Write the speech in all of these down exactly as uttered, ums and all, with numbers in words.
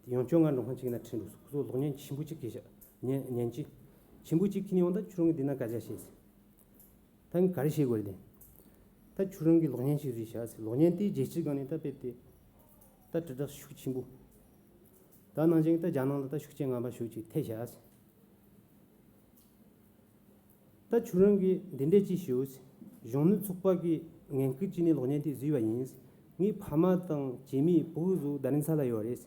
ཡང་ཁྱོད་ང་འགྲོ་མཁན་གཅིག་ན་ཁྲིད་འགྲོ་སོང་། ཁོ་ཚོ་གློག་བརྙན་ཆེན་པོ་གཅིག་གིས་ཤག་བརྙན་བརྙན་ཅིག་ཆེན་པོ་གཅིག་ཁྱེར་ནས་ཡོང་། ད་ཁྱོད་རང་གིས་འདི་ན་སྐད་ཆ་བཤད་ཟེར། ད་ངས་ག་རེ་བཤད་དགོས་རེད་དེ། ད་ཁྱོད་རང་གིས་གློག་བརྙན་ཞིག་བཟོས་ཤག་ཟེར། གློག་བརྙན་དེ་རྒྱལ་སྤྱིའི་སྒང་ནས་ད་དཔེ་དེ་ད་དྲིལ་བསྒྲགས་ཤུགས་ཆེན་པོ། ད་ནང་བཞིན་ད་རྒྱ་ནང་ལ་ད་ཤུགས་རྐྱེན་ངན་པ་ཤུགས་ཅིག་ཐེབས་ཤག་ཟེར། ད་ཁྱོད་རང་གིས་འདི་འདྲས་ཅིག་ཞུ། གཞོན་ནུ་ཚོགས་པ་གིས་ངན་སྐུལ་བྱས་ནས་གློག་བརྙན་དེ་བཟོས་པ་ཡིན། ངའི་ཕ་མ་དང་བྱེ་མའི་བུ་གུ་ཚོ་རྡ་རམ་ས་ལ་ཡོད་རེད།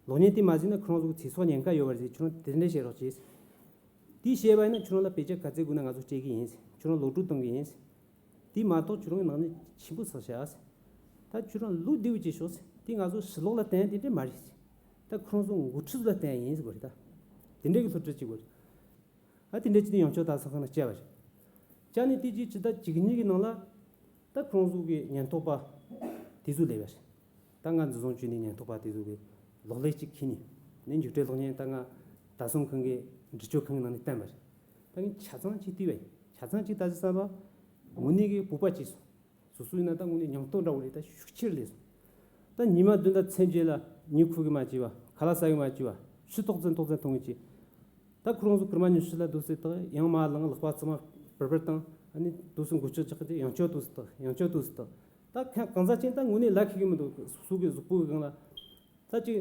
གློག་བརྙན་དེ་མ་བཟོས་ན་ཁོ་རང་ཚོ་གི་ཚེ་སྲོག་ཉེན་ཁ་ཡོད་པ་རེད། ཁྱོད་རང་དེ་འདྲས་བཤད་རོགས་བྱེད། དེ་བཤད་པ་ཡིན་ན་ཁྱོད་རང་ལ་དཔེ་ཆ་ག་ཚད་དགོས་ན་ང་ཚོ་སྤྲད་གི་ཡིན། ཁྱོད་རང་ལོག་སྤྲོད་གཏོང་གི་ཡིན། དེ་མ་གཏོགས་ཁྱོད་རང་གི་ནག་ཉེས་ཆེན་པོ་བསགས་ཤག་ཟེར། ད་ཁྱོད་རང་ལོ་བདེ་བོ་བྱེད་ཤོག་ཟེར། དེ་ང་ཚོ་ཕྱི་ལོགས་ལ་བསྟན་དེ་འདྲས་མ་རེད་ཟེར། ད་ཁོ་རང་ཚོ་འགོ་ཁྲིད་ལ་བསྟན་ཡིན་ཟེར་དགོས་རེད་ད། དེ་འདྲས་ཀྱི་སློབ་ཁྲིད་བྱེད་དགོས་རེད། ཨ་དེ་འདྲས་བྱས་ནས་ཡང་ཁྱོད་ད་ས་ཁང་ལ་བསྐྱལ་བ་རེད། བསྐྱལ་ནས་དེ་རྗེས་ཕྱི་ཟླ་བཅུ་གཉིས་ཀྱི་ནང་ལ་ད་ཁོ་རང་ཚོ་གི་ཉེན་རྟོག་པ་དེ་ཚོ་སླེབས་པ་རེད། ད་ང་འཛིན་བཟུང་བྱས་ནས་ཉེན་རྟོག་པ་དེ་ཚོ་གི་གློག་ཀླད་ཅིག་ཁྱེར་ནས་ནི་མཇུག་འབྲས་གློག་བརྙན་ད་ང་བདག་སྲུང་ཁང་གི་འདྲི་གཅོད་ཁང་གི་ནང་ནས་བསྟན་པ་རེད། ད་ངས་ཆ་ཚང་ཅིག་བལྟས་པ་ཡིན། ཆ་ཚང་ཅིག་ལྟ་ཟེར་བསམ་པ། དངོས་གནས་ཀྱི་སྤོབས་པ་སྐྱེས་སོང་། སོ་སོ་ཡིན་ན་ད་དངོས་གནས་སྙིང་སྟོབས་འདྲ་བོ་རེད། ད་ཤུགས་ཆེར་སླེབས་སོང་། ད་ཉི་མ་བདུན་དང་མཚན་བརྒྱད་ལ་མྱི་ཁུག་གི་མ་བྱས་པ། ཁ་ལག་ཟ་གི་མ་བྱས་པ། ཆུ་ཏོག་ཙམ་ཏོག་ཙམ་འཐུང་གི་བྱས། ད་ཁོ་རང་ཚོ་ཀརྨ་ཉི་ཤུ་ལ་འདུག་སེ་བཏགས། ཡང་མར་ལངས། ལག་པ་ཚང་མ་པར་པར་བཏང་། ཨ་ནི་འདུག་སེ་འགུལ་སྐྱོད་རྒྱག་གི་དེ། ཡང་བསྐྱར་འདུག་སེ་བཏགས། ཡང་བསྐྱར་འདུག་སེ་བཏགས། ད་ཁ་གང་ཟག་ཅན་ད་དངོས་གནས་ལ་ཁེལ་གི་མི་འདུག་སོ་སོ་གི་གཟུགས་པོ་གི་སྒང་ལ། ད་ཅིག་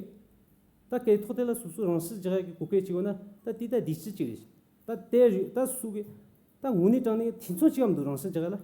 ད་སྐེ་ཐོག་དེ་ལ་སོ་སོ་རང་ཤི་རྒྱག་ཡ་གི་གོ་སྐབས་ཅིག་ཡོད་ན། ད་དེ་ད་བདེ་སྐྱིད་ཅིག་རེད། ད་དེ་རེད། ད་སོ་སོ་གི་ད་དངོས་གནས་དྲང་གནས་ཐེ་ཚོམ་ཅིག་ཡང་མི་འདུག་རང་ཤི་རྒྱག་ཡ་ལ།